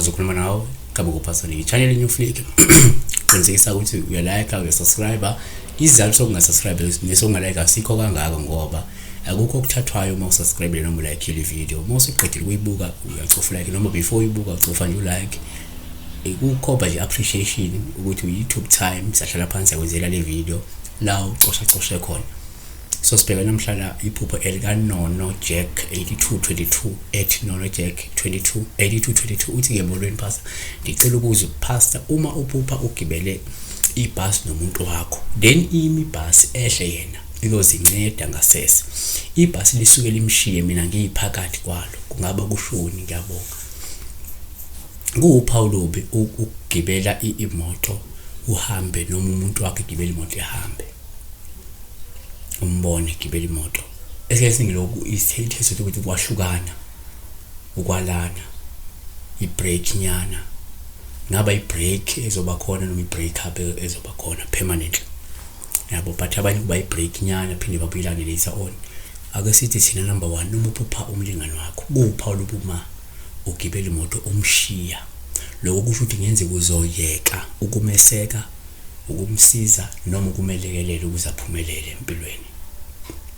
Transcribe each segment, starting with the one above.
Ukwazi ukukhuluma nawe kabe kuphatha ne-channel New Flick. Qinisekisa ukuthi uyalike, uyasubscribe. Isizathu sokungasubscribe nesokungalike asikho kangako ngoba akukho okuthathwayo uma usubscribe noma ulayikile ivideo. Uma usuqedile ukuyibuka uyacofa like noma before uyibuka ucofa nje ulike. Ikukhomba nje appreciation ukuthi uyi-YouTube time sahlala phansi yakwenzela le video la ucosha coshe khona. So sibheke namhla la iphupho elikaNono Jack 8222 at Nono Jack 22 8222 uthi ke molweni pastor, ndicela ukuza pastor, uma uphupha ugibele ibhasi nomuntu wakho then imi ibhasi ehle yena iyozinceda ngasese, ibhasi lisuke limshiye mina ngiyiphakathi kwalo, kungaba kushoni? Ngiyabonga. Kuwuphawu lubi ukugibela imoto uhambe noma umuntu wakho egibela imoto ehambe. Umbone egibela imoto. Esikhathini esiningi lokhu isithethe ukuthi kwahlukana, ukwalana, i-break nyana. Ngaba i-break ezoba khona noma i-break up ezoba khona permanently. Yabo, but abanye kuba i-break nyana phinde babuyelane later on. Ake sithi thina number 1, uma uphupha umlingani wakho, kuwuphawu lobuma ugibela imoto umshiya. Lokho kusho ukuthi kungenzeka uzoyeka ukumeseka, ukumsiza noma ukumelekelela ukuze aphumelele empilweni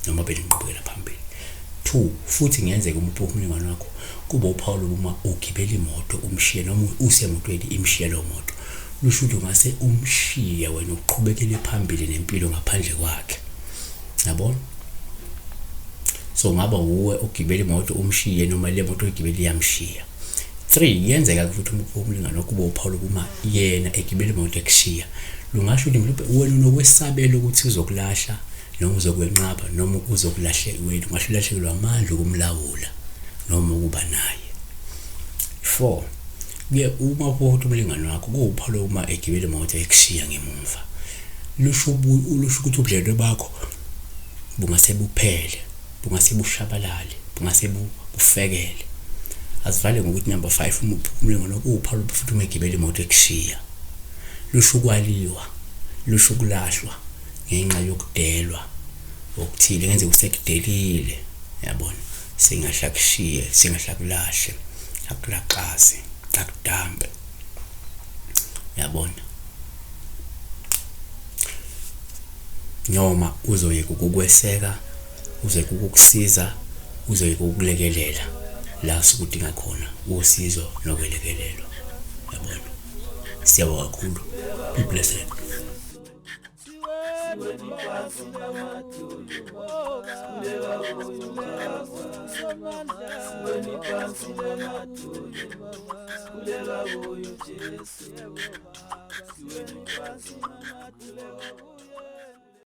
noma belinqubekela phambili. 2 futhi kungenzeka uma uphupha umlingani wakho kube uphawu lokuma ugibela imoto umshiye noma usemotweni imshiye leyo moto, lusho ukuthi ungase umshiye wena uqhubekele phambili nempilo ngaphandle kwakhe, yabona. So ngaba wuwe ogibela imoto umshiye noma le moto oyigibela iyamshiya. 3 kuyenzeka futhi umlingani wakho kube uphawu lokuma yena egibela imoto ekushiya, lungasho ukuthi mhlawumbe wena unokwesabela ukuthi uzokulahla noma uzokwenqaba noma uzokulahleka, wena ungahle ulahlekelwe amandla okumlawula noma ukuba naye. 4 kuye uma uphupha umlingani wakho kuwuphawu lokuma egibela imoto ekushiya ngemumva, lusho ukuthi ubudlelwane bakho bungase buphele, bungase bushabalale, bungase bufekele. Asivale ngokuthi number 5, uma uphupha umlingani wakho kuwuphawu futhi uma egibela imoto ekushiya, lusho ukwaliwa, lusho ukulahlwa ngenxa yokudelwa okuthile, ngenzeka usekudelile, yabona, sengahle akushiye, sengahle akulahle, akulaxaze, akudampe, yabona. Noma uzoyeka ukukweseka, uzoyeka ukukusiza, uzoyeka ukukulekelela la sukudinga khona usizo nokwelekelelwa, yabona. Siyabonga kakhulu, be blessed. Siweni phansi namadolo.